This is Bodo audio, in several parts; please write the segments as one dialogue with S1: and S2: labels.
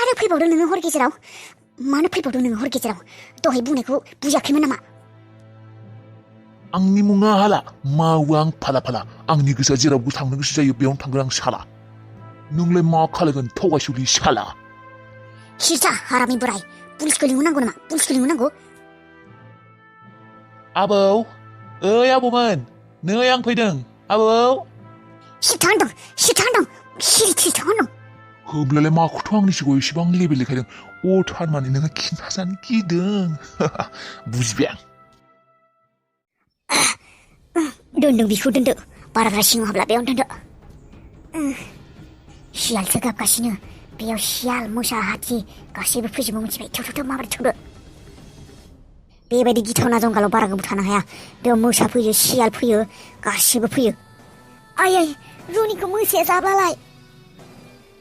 S1: आरो फैबावदों नोङो हर गेजेराव मानो फैबावदों नोङो हर गेजेराव दहाय बुंनायखौ बुजियाखैमोन नामा
S2: आंनि मुङा हाला मावो आं फाला फाला आंनि गोसोआ जेरावबो थांनो गोसो जायो बेयावनो थांगोन आं साला नोंलाय मा खालायगोन थगायसुलि साला
S1: सिरसा हारामि बोराय पुलिसखौ लिंहरनांगौ नामा पुलिसखौ लिंहरनांगौ
S2: आबौ ओइ आबौमोन नै आं फैदों आबौ
S1: सिथा होनदों सिथा होनदों
S2: होब्लालाय माखौथ' आंनि सिगाङाव एसेबां लेबेल देखायदों थारमाने नोङो खिन्थाजानो गिदों बुजिबाय आं
S1: दोनदों बिखौ दोनदो बाराद्राय सिङाव हाबला बेयावनो दोनदो सियालसो गाबगासिनो बेयाव सियाल मोसा हाथि गासैबो फैजोबो मिथिबाय थेव माबोरै थौदो बेबायदि गिथावना जंगालाव बारा गोबाव थानो हाया बेयाव मोसा फैयो सियाल फैयो गासैबो फैयो आयै रनिखौ मोसाया जाबालाय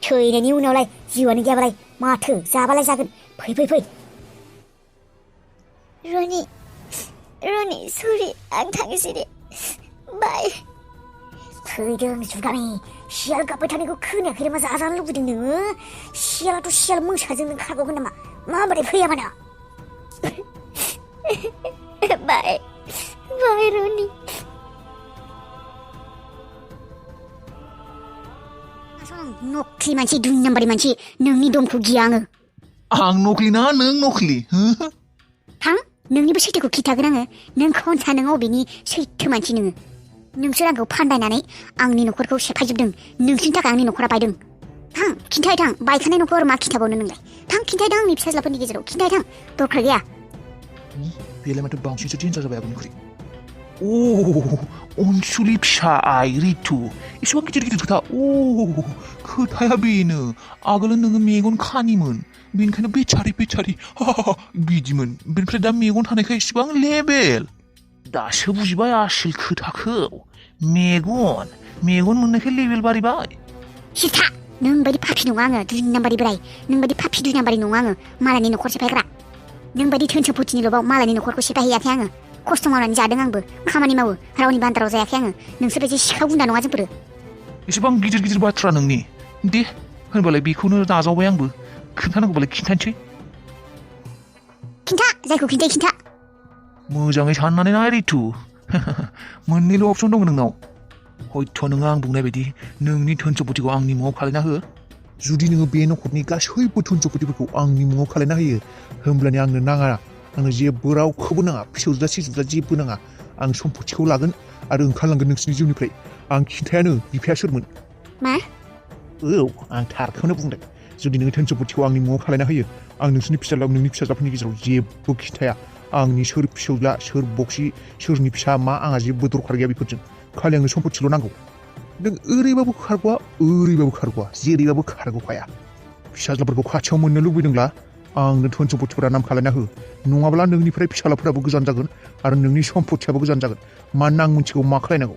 S1: थैनायनि उनावलाय जिउआनो गैयाबालाय माथो जाबालाय जागोन फै रनि सरि आं थांनोसै दे बाय थैदों जुगामि सियाल गाबबाय थानायखौ खोनायाखै नामा जाजानो लुबैदों नोङो सियालाथ' सियाल मोसाजों नों खारग'गोन नामा माबोरै फैया मानो बाय रनि नख्लि मानसि दुइ नाम्बारि मानसि नोंनि दमखौ गिया
S2: आं नख्लि ना नों नख्लि
S1: थां नोंनिबो सैथोखौ खिथागोन आङो नों खनसा नों अबेनि सैथो मानसि नोङो नोंसोर आंखौ फानदायनानै आंनि न'खरखौ सेफायजोबदों नोंसिनि थाखाय आंनि न'खरा बायदों थां खिन्थाय थां बायखानाय न'खर मा खिथाबावनो नोंलाय थां खिन्थाय थां आंनि फिसाज्लाफोरनि गेजेराव खिन्थाय थां दरखार गैया
S2: बेलाय माथो बांसिनसो डेन्जार जाबाय आगोलनिख्रुइ अनसुलि फिसा आइ रितु एसेबां गिदिर खोथा खोथाया बेनो आगोल नोङो मेगन खानिमोन बेनिखायनो बेचारि बिदिमोन बेनिफ्राय दा मेगन थानायखाय एसेबां लेबेल दासो बुजिबाय आसोल खोथाखौ मेगन मोननायखाय लेबेल बारिबाय
S1: सिथा नों बायदि फाफि नङा आङो दुइ नाम्बारि बोराय नों बायदि फाफि दुइ नाम्बारि नङा आङो मालायनि न'खर सेफायग्रा नों बायदि धोन सम्पतिनि लबाव मालायनि न'खरखौ सेफायहैयाखै आङो खस्थ' मावनानै जादों आंबो खामानि मावो रावनिबो आन्दाराव जायाखै आङो नोंसोर बायदि सिखाव गुन्दा नङा जोंफोरो
S2: एसेबां गिदिर बाथ्रा नोंनि दे होनबालाय बेखौनो नाजावबाय आंबो खोन्थानांगौबालाय खिन्थानोसै
S1: खिन्था जायखौ खिन्थाय खिन्था
S2: मोजाङै साननानै नाय रितु मोननैल' अपसन दङ नोंनाव हयथ' नोङो आं बुंनाय बायदि नोंनि धोन सम्पतिखौ आंनि मुङाव खालायना हो जुदि नोङो बे न'खरनि गासैबो धोन सम्पतिफोरखौ आंनि मुङाव खालायना होयो होमब्लानो आंनो नाङा आंनो जेबो रावखौबो नाङा फिसौज्ला सिसौज्ला जेबो नाङा आं सम्पतिखौ लागोन आरो ओंखारलांगोन नोंसिनि जिउनिफ्राय आं खिन्थायानो बिफाया सोरमोन
S1: मा
S2: आं थारखौनो बुंदों जुदि नोङो धोन सम्पतिखौ आंनि मुङाव खालायना होयो आं नोंसिनि फिसाज्लाफोरनि गेजेराव जेबो खिन्थाया आंनि सोर फिसौज्ला सोर बक्सि सोरनि फिसा मा आंहा जेबो दरखार गैया बेफोरजों खालि आंनो सम्पतिल' नांगौ नों ओरैबाबो खारग'आ जेरैबाबो खारग'खाया फिसाज्लाफोरखौ खाथियाव मोननो लुबैदोंब्ला आंनो धोन सम्पतिफोरा नाम खालायना हो नङाब्ला नोंनिफ्राय फिसालाफोराबो गोजान जागोन आरो नोंनि सम्पतियाबो गोजान जागोन मानोना आं मिथिगौ मा खालायनांगौ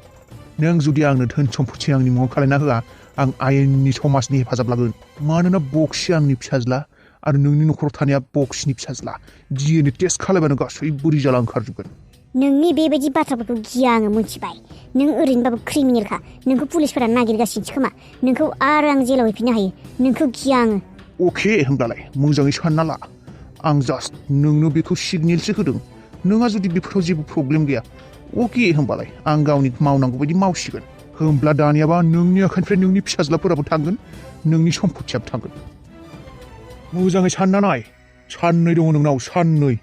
S2: नों जुदि आंनो धोन सम्पति आंनि मुङाव खालायना होआ आं आयेननि समाजनि हेफाजाब लागोन मानोना बक्सि आंनि फिसाज्ला आरो नोंनि न'खराव थानाया बक्सिनि फिसाज्ला DNA टेस्ट खालायबानो गासैबो रिजाल्टआ ओंखारजोबगोन
S1: नोंनि बेबायदि बाथ्राफोरखौ गिया आङो मिथिबाय नों ओरैनोबाबो क्रिमिनेलखा नोंखौ पुलिसफोरा नागिरगासिनोसो खोमा नोंखौ आरो आं जेलाव हैफिननो हायो नोंखौ गिया आङो
S2: अके होमब्लालाय मोजाङै सानना ला आं जास्ट नोंनो बेखौ सिगनेलसो होदों नोंहा जुदि बेफोराव जेबो प्रब्लेम गैया अके होमबालाय आं गावनि मावनांगौ बायदि मावसिगोन होमब्ला दानियाबा नोंनि आखाइनिफ्राय नोंनि फिसाज्लाफोराबो थांगोन नोंनि सम्पतियाबो थांगोन मोजाङै सानना नाय साननै दङ नोंनाव साननै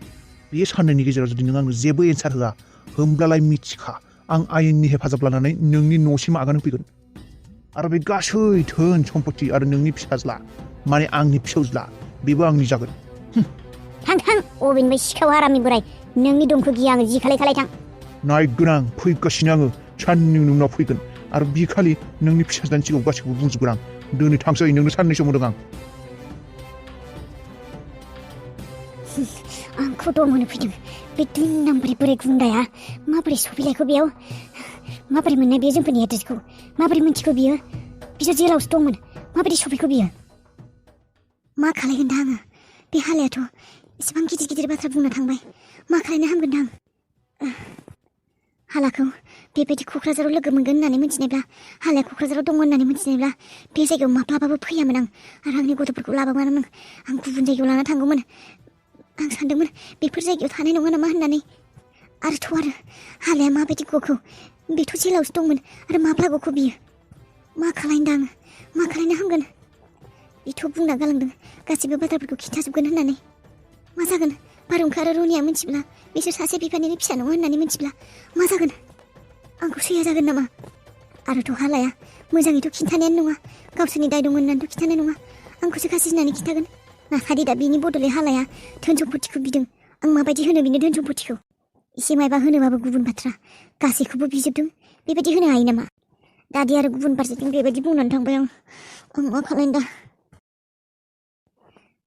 S2: बे साननैनि गेजेराव जुदि नों आंनो जेबो एन्सार होआ होमब्लालाय मिथिखा आं आयेननि हेफाजाब लानानै नोंनि न'सिम आगान होफैगोन आरो बे गासै धोन सम्पति आरो नोंनि फिसाज्ला माने आंनि फिसौज्ला बेबो आंनि जागोन
S1: थां अबेनिफ्राय सिखाव हारामि बोराय नोंनि दमखौ गिया आङो जि खालाय थां
S2: नायगोन आं फैगासिनो आङो साननैनि उनाव फैगोन आरो बि खालि नोंनि फिसाज्लानि सिगाङाव गासैखौबो बुंजोबगोन आं दिनै थांसै नोंनो साननैसो मोनदों
S1: आंखौ दम होनो फैदों बे दुइ नाम्बारि बोराय गुन्दाया माबोरै सफैलायखो बेयाव माबोरै मोननाय बेयो जोंफोरनि एड्रेसखौ माबोरै मिन्थिखो बियो बिसोर जेलावसो दंमोन माबोरै सफैखो बियो मा खालायगोन दा आङो बे हालायाथ' एसेबां गिदिर बाथ्रा बुंनो थांबाय मा खालायनो हामगोन दा आं हालाखौ बेबायदि क'क्राझाराव लोगो मोनगोन होननानै मिथिनायब्ला हालाया क'क्राझाराव दङ होननानै मिथिनायब्ला बे जायगायाव माब्लाबाबो फैयामोन आं आरो आंनि गथ'फोरखौ लाबोगौमोन आं गुबुन जायगायाव लाना थांगौमोन आं सानदोंमोन बेफोर जायगायाव थानाय नङा नामा होननानै आरो हालाया माबायदि गखौ बेथ' जेलावसो दंमोन आरो माब्ला गखौ बियो मा खालायनो दा आङो मा खालायनो हामगोन बेथ' बुंना गालांदों गासिबो बाथ्राफोरखौ खिन्थाजोबगोन होननानै मा जागोन बारहुंखा आरो रनिया मिथिब्ला बिसोर सासे बिफानिनो फिसा नङा होननानै मिथिब्ला मा जागोन आंखौ सैया जागोन नामा आरोथ' हालाया मोजाङैथ' खिन्थानायानो नङा गावसोरनि दाय दं होननानैथ' खिन्थानाय नङा आंखौसो गाज्रि होननानै खिन्थागोन नाथाय दा बिनि बदलै हालाया धोन सम्पतिखौ बिदों आं माबायदि होनो बिनो धोन सम्पतिखौ एसे मायबा होनोबाबो गुबुन बाथ्रा गासैखौबो बिजोबदों बेबायदि होनो हायो नामा दादि आरो गुबुन फारसेथिं बेबायदि बुंनानै थांबाय आं मा खालायनो दा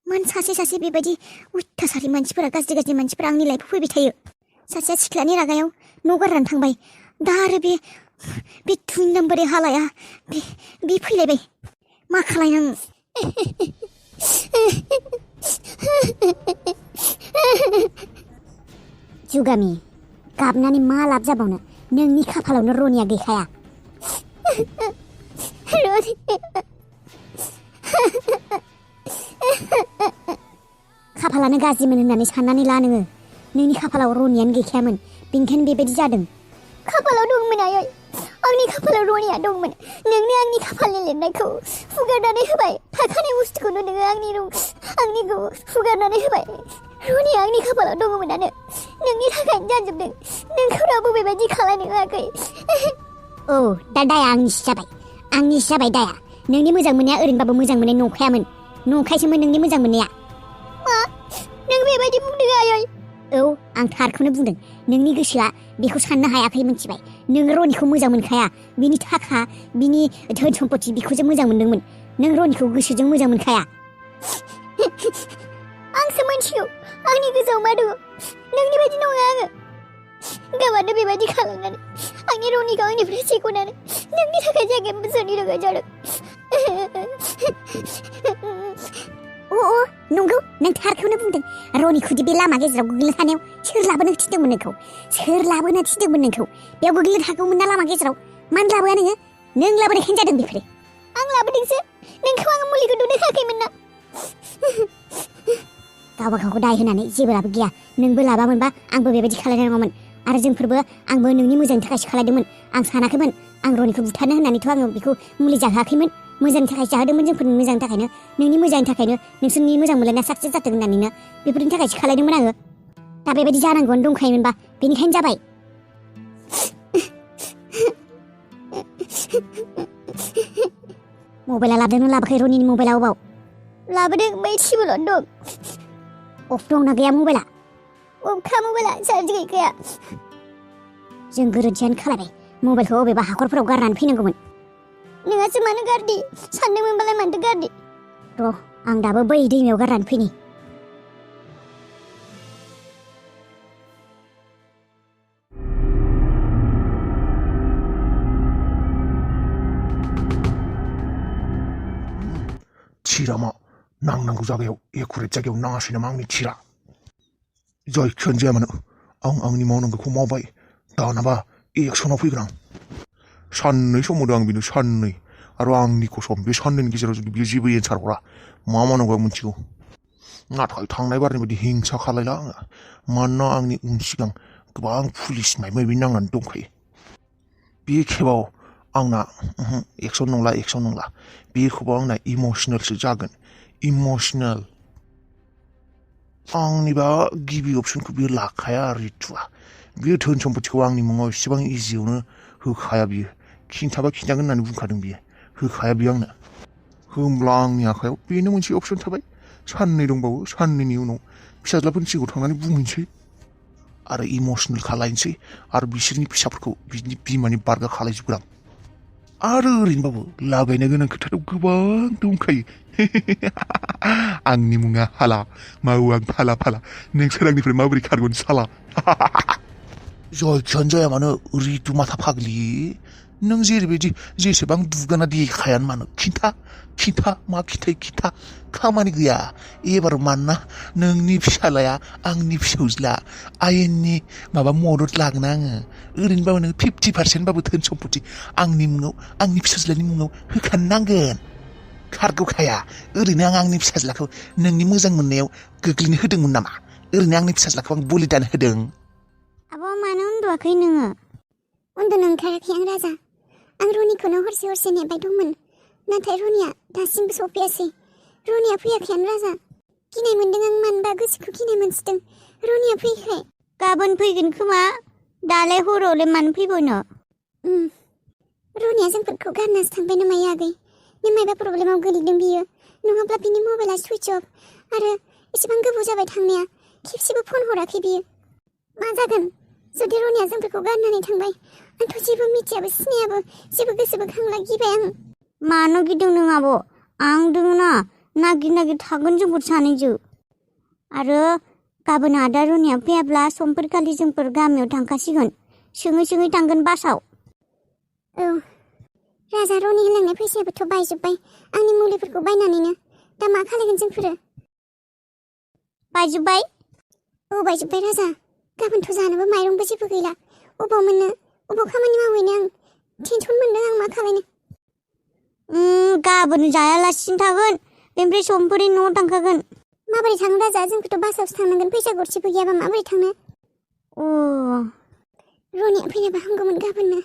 S1: मानो सासे बेबायदि अयथासारि मानसिफोरा गाज्रि मानसिफोरा आंनि लाइफआव फैबाय थायो सासेया सिख्लानि रागायाव न' गारनानै थांबाय दा आरो बे दुइ नाम्बारि हालाया बे फैलायबाय मा खालायनो आं जुगामि गाबनानै मा लाब जाबावनो नोंनि खाफालावनो रनिया गैखाया खाफालानो गाज्रिमोन होननानै साननानै ला नोङो नोंनि खाफालाव रनियानो गैखायामोन बेनिखायनो बेबायदि जादों खाफालाव दंमोन आयै आंनि खाफालाव रनिया दंमोन नोंनो आंनि खाफालनि लिरनायखौ हुगारनानै होबाय थाखानाय बुस्थुखौनो नोङो आंनिखौ हुगारनानै होबाय रनिया आंनि खाफालाव दङमोनानो नोंनि थाखायनो जाजोबदों नोंखौ रावबो बेबायदि खालायनो होआखै औ दा दाया आंनिसो जाबाय दाया नोंनि मोजां मोननाया ओरैनोबाबो मोजां मोननाय नंखायामोन नंखायसोमोन नोंनि मोजां मोननाया मा नों बेबायदि बुंदों आयै औ आं थारखौनो बुंदों नोंनि गोसोआ बेखौ साननो हायाखै मिथिबाय नों रनिखौ मोजां मोनखाया बिनि थाखा बिनि धोन सम्पति बेखौसो मोजां मोनदोंमोन नों रनिखौ गोसोजों मोजां मोनखाया आंसो मिथिगौ आंनि गोसोआव मा दङ नोंनि बायदि नङा आङो गावानो बेबायदि खालामनानै आंनि रनिखौ आंनिफ्राय सेख'नानै नोंनि थाखाय जायगाया बोसोरनि थाखाय जादों अ नंगौ नों थारखौनो बुंदों रनिखौदि बे लामा गेजेराव गोग्लैना थानायाव सोर लाबोनो थिनदोंमोन नोंखौ बेयाव गोग्लैनो थागौमोन ना लामा गेजेराव मानो लाबोआ नोङो नों लाबोनायखायनो जादों बेफोरो आं लाबोदोंसो नोंखौ आङो मुलिखौ दौनो होआखैमोन ना गावबा गावखौ दाय होनानै जेबो लाबो गैया नोंबो लाबामोनबा आंबो बेबायदि खालायनाय नङामोन आरो जोंफोरबो आंबो नोंनि मोजांनि थाखायसो खालायदोंमोन आं सानाखैमोन आं रनिखौ बुथारनो होननानैथ' आङो बेखौ मुलि जाहोआखैमोन मोजांनि थाखाय जाहोदोंमोन जोंफोरनि मोजांनि थाखायनो नोंनि मोजांनि थाखायनो नोंसोरनि मोजां मोनलायनाया साक्सेस जाथों होननानैनो बेफोरनि थाखायसो खालायदोंमोन आङो दा बेबायदि जानांगौआनो दंखायोमोनबा बेनिखायनो जाबाय मबाइला लाबोदोंना लाबोखै रनिनि मबाइला अबाव लाबोदों बै टेबोलावनो दं अफ दंना गैया मबाइला अफखा मबाइला चार्ज गैखाया जों गोरोन्थियानो खालायबाय मबाइलखौ अबेबा हाखरफोराव गारनानै फैनांगौमोन नोंहासो मानो गारदि सानदोंमोनबालाय मानोथो गारदि र' आं दाबो बै दैमायाव गारनानै फैनि
S2: थिरा मा नांनांगौ जायगायाव एकुरेट जायगायाव नाङासै नामा आंनि थिरा जायखियानो जाया मानो आं आंनि मावनांगौखौ मावबाय दानाबा एक्सनाव फैगोन आं साननै सम होदों आं बेनो साननै आरो आंनि कसम बे साननैनि गेजेराव जुदि बियो जेबो एन्सार हरा मा मावनांगौ आं मिथिगौ नाथाय थांनाय बारनि बायदि हिंसा खालायला आङो मानोना आंनि उन सिगां गोबां पुलिस माबा माबि नांनानै दंखायो बे खेबाव आंना एक्सन नंला बे खेबाव आंना इमसनेलसो जागोन इमसनेल आंनिबा गिबि अपसनखौ बियो लाखाया रितुआ बियो धोन सम्पतिखौ आंनि मुङाव एसेबां इजियावनो होखाया बियो खिन्थाबा खिन्थागोन होननानै बुंखादों बियो होखाया बियो आंनो होमब्ला आंनि आखायाव बेनो मोनसे अपसन थाबाय साननै दंबावो साननैनि उनाव फिसाज्लाफोरनि सिगाङाव थांनानै बुंहैनोसै आरो इमसनेल खालायनोसै आरो बिसोरनि फिसाफोरखौ बिनि बिमानि बारगा खालायजोबगोन आं आरो ओरैनोबाबो लागायनो गोनां खोथाथ' गोबां दंखायो आंनि मुङा हाला मावो आं फाला नोंसोर आंनिफ्राय माबोरै खारगोन साला जायखियानो जाया मानो रितु माथा फाग्लि नों जेरैबायदि जेसेबां दुगाना देखायानो मानो खिन्था मा खिन्था खामानि गैया एबार मानोना नोंनि फिसालाया आंनि फिसौज्ला आयेननि माबा मदद लागोन आङो ओरैनोबाबो नों 50%बाबो धोन सम्पति आंनि मुङाव आंनि फिसाज्लानि मुङाव होखानो नांगोन खारगौखाया ओरैनो आंनि फिसाज्लाखौ नोंनि मोजां मोननायाव गोग्लैनो होदोंमोन नामा ओरैनो आंनि फिसाज्लाखौ आं बलिदान होदों
S1: आब' मानो उन्दुवाखै नोङो उन्दुनो ओंखाराखै आं राजा आं रनिखौनो हरसे नेबाय दंमोन नाथाय रनिया दासिमबो सफैयासै रनिया फैयाखैयानो राजा गिनाय मोनदों आं मानोबा गोसोखौ गिनाय मोनसिदों रनिया फैयाखै गाबोन फैगोन खोमा दालाय हरावलाय मानो फैबायनो रनिया जोंफोरखौ गारनासो थांबाय ना मायो आगै नों मायबा प्रब्लेमाव गोलैदों बियो नङाब्ला बिनि मबाइला सुइच अफ आरो एसेबां गोबाव जाबाय थांनाया खेबसेबो फन हराखै बियो मा जागोन जुदि रनिया जोंफोरखौ गारनानै थांबाय आंथ' जेबो मिथियाबो सिनायाबो जेबो गोसोबो खांला गिबाय आं मानो गिदों नों आब' आं दङ ना नागिर थागोन जोंफोर सानैजों आरो गाबोन आदा रनिया फैयाब्ला समफोरखालि जोंफोर गामियाव थांखासिगोन सोङै थांगोन बासाव औ राजा रनि होलांनाय फैसायाबोथ' बायजोब्बाय आंनि मुलिफोरखौ बायनानैनो दा मा खालायगोन जोंफोरो बायजोब्बाय औ बायजोब्बाय राजा गाबोनथ' जानोबो माइरंबो जेबो गैला अबाव मोननो अबाव खामानि मावहैनो आं टेनसन मोनदों आं मा खालायनो गाबोन जायालासिनो थागोन बेनिफ्राय समफोरनि न'आव थांखागोन माबोरै थांनो राजा जोंखौथ' बासावसो थांनांगोन फैसा गरसेबो गैयाबा माबोरै थांनो रनिया फैनायबा हामगौमोन गाबोननो